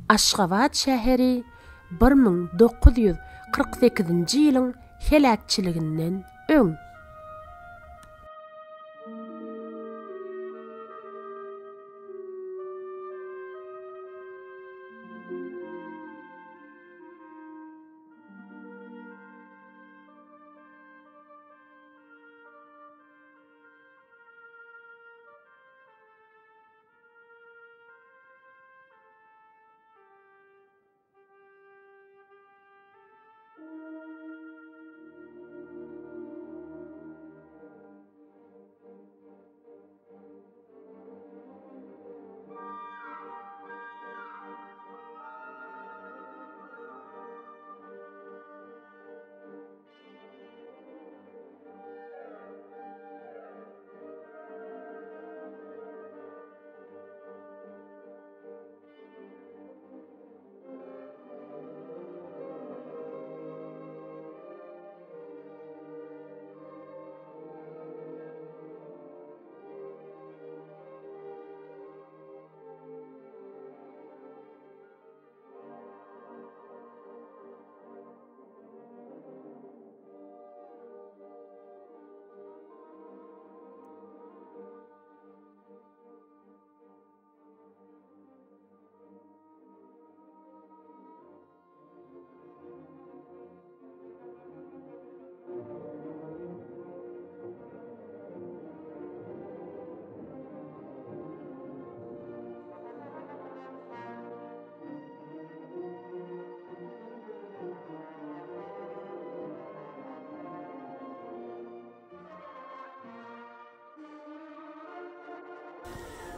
Aşgabat şäheri 1948-nji ýylyň heläkçiliginden öň.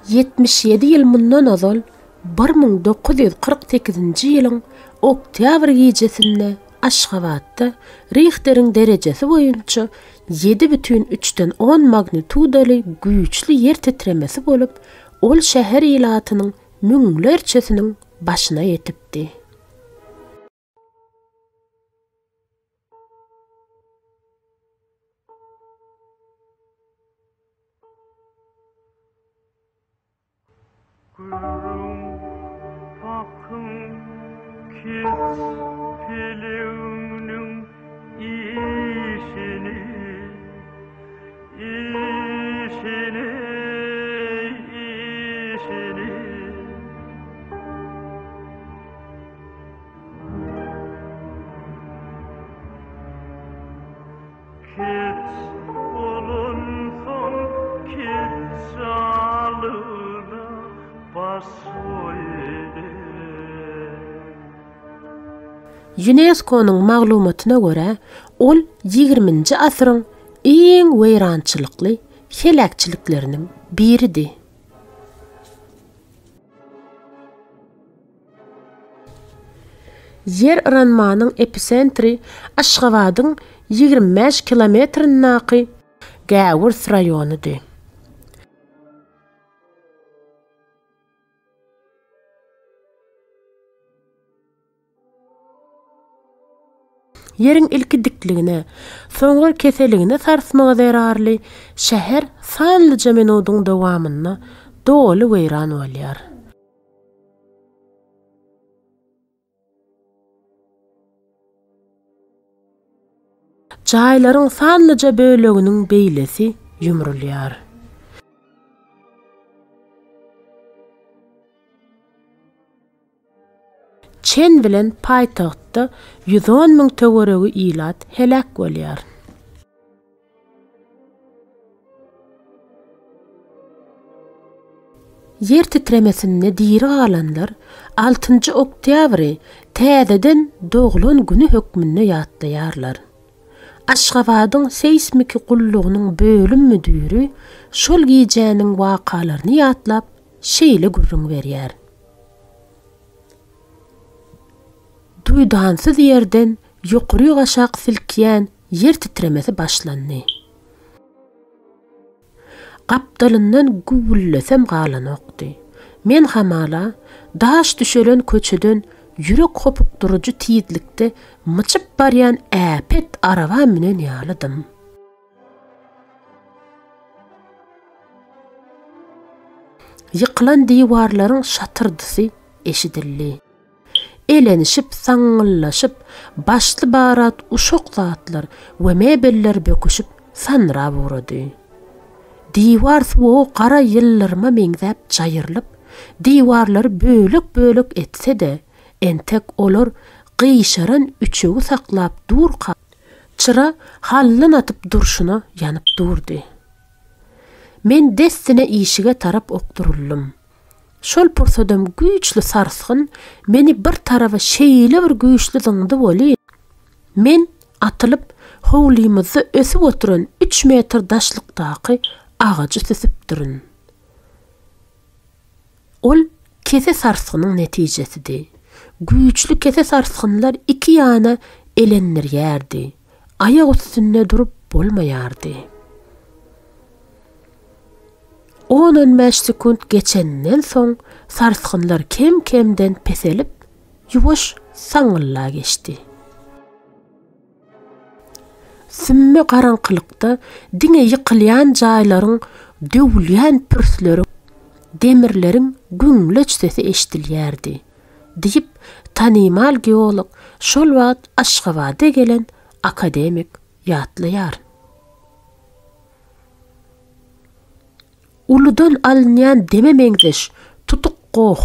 77 ýyl mundan ozal 1948-nji ýylyň oktýabr gijesinde Aşgabatda Rihteriň derejesi boýunça ýedi bütin üçden on magnitudaly güýçli ýer titremesi bolup, ol şäher ilatynyň müňlerçesiniň başyna ýetipdi. Gürrüň hakyň keç peleňiniň işini, işini, işini. Keç bolansoň keçjalyna baş goýdy. Ýunesko-nyň maglumatyna görä, ol ýigriminji asyryň iň weýrançylykly heläkçilikleriniň biridi. Ýer yranmanyň episentri Aşgabadyň 25 kilometrindäki Gäwürs raýonydy. Ýeriň ilki dikligine, soňra keseligine sarsmagy zerarly şäher sanlyja minudyň dowamynda doly weýran bolýar. Jaýlaryň sanlyja böleginiň beýlesi ýumrulýar. Çen bilen paýtagtda 110 müň töweregi ilat heläk bolýar. Ýer titremesinde diri galanlar altynjy oktýabry täzeden doglan güni hökmünde ýatlaýarlar. Aşgabadyň seýsmiki gullugynyň bölüm müdiri şol gijäniň wakalaryny ýatlap, şeýle gürrüň berýär. Duýdansyz ýerden ýokaryk-aşak silkýän ýer titremesi başlandy. Gapdalyndan güwwüllesem galanokdy. Men hamala, daş düşelen köçeden ýürek hopukdyryjy tizlikde myçyp barýan äpet araba münen ýalydym. Ýykylan diwarlaryň şatyrdysy eşidildi. Elenişip, saňňyllaşyp, başly-barat uşak zatlar we mebeller böküşip sanrap ugrady. Diwar suwagy gara ýyldyryma meňzäp jaýrylyp, diwarlary bölek-bölek etse-de, entek olar gyşaran üçegi saklap durka, çyra hallan atyp durşuna ýanyp durdy. Men dessine işige tarap okduryldym. Şol pursadam güýçli sarsgyn meni bir taraba şeýle bir güýçli zyňdy welin, men atylyp, howlymyzda ösüp oturan üç metr daşlykdaky agajy süsüpdirin. Ol kese sarsgynyň netijesidi. Güýçli kese sarsgynlar iki ýana elendirýärdi. Aýak üstünde durup bolmaýardy. On-on bäş sekunt geçeninden soň sarsgynlar kem-kemden peselip, ýuwaş saňňylla geçdi. Sümme garaňkylykda diňe ýykylýan jaýlaryň döwülýän pürsleriň, demirleriň güňleç sesi eşidilýärdi, diýip, tanymal geolog, şol wagt Aşgabada gelen akademik ýatlaýar. Uludan alynýan deme meňzeş tutuk goh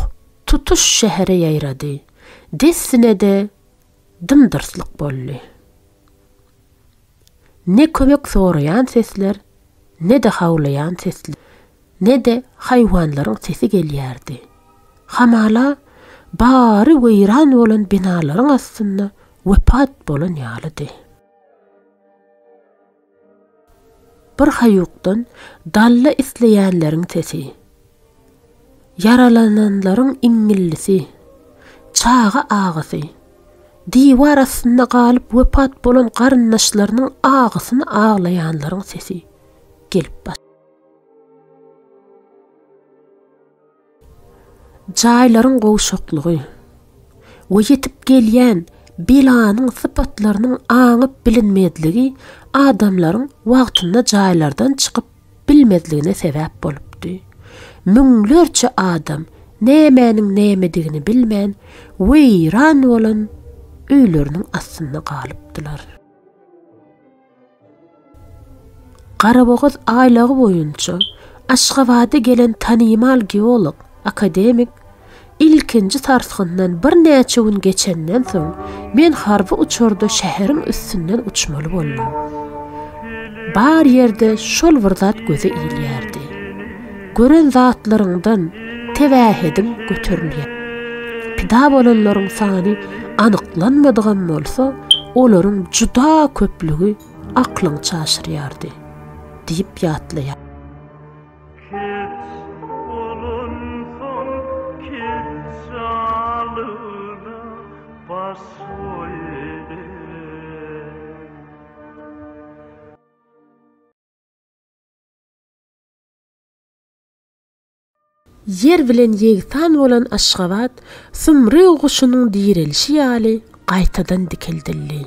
tutuş şähere ýaýrady. Dessine-de dym-dyrslyk boldy. Ne kömek soraýan sesler, ne-de hawlaýan sesler, ne-de haýwanlaryň sesi gelýärdi. Hamala, bary weýran bolan binalaryň astynda wepat bolan ýalydy. Bir haýukdan dalla isleýänleriň sesi, ýaralananlaryň iňňillisi, çaga agysy, diwar astynda galyp wepat bolan garyndaşlarynyň agysyny aglaýanlaryň sesi gelip başlady. Jaýlaryň gowşaklygy we ýetip gelýän belanyň sypatlarynyň aňyp bilinmezligi adamlaryň wagtynda jaýlardan çykyp bilmezligine sebäp bolupdy. Müňlerçe adam nämäniň nämedigini bilmän, weýran bolan öýleriniň astynda galypdylar. Garabogaz aýlagy boýunça Aşgabada gelen tanymal geolog, akademik ilkinji sarsgyndan birnäçe gün geçenden soň, men harby uçarda şäheriň üstünden uçmaly boldum. Bar ýerde şol bir zat göze ilýärdi. Gören zatlaryňdan tebähediň göterilýär. Pida bolanlaryň sany anyklanmadygam bolsa, olaryň juda köplügi aklyňy çaşyrýardy, diýip ýatlaýar. Keç bolansoň keçjalyna baş goýdy. Ýer bilen ýegsan bolan Aşgabat sumryg guşunyň direlişi ýaly gaýtadan dikeldildi.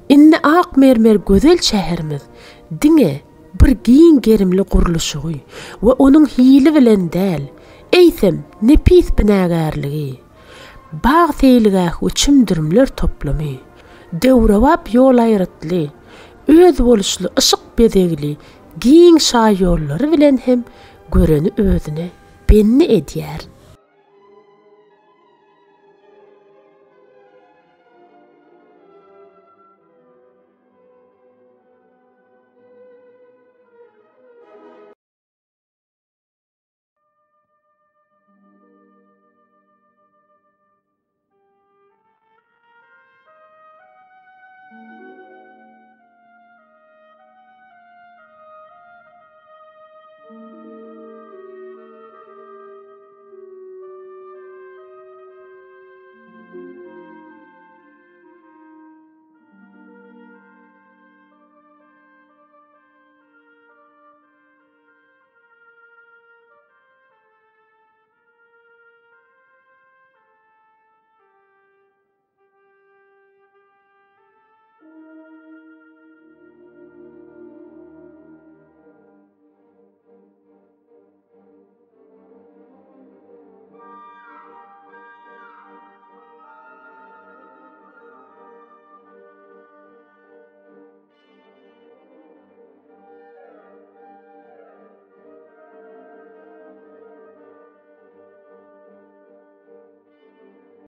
Indi ak mermer gözel şäherimiz diňe bir giň gerimli gurluşygy we onuň hili bilen däl, eýsem, nepis binagärligi, bag-seýilgäh we çümdürimler toplumy, döwrebap ýol aýrytly, özboluşly yşyk bezegli giň şaýollary bilen hem göreni özüne bendi edýär.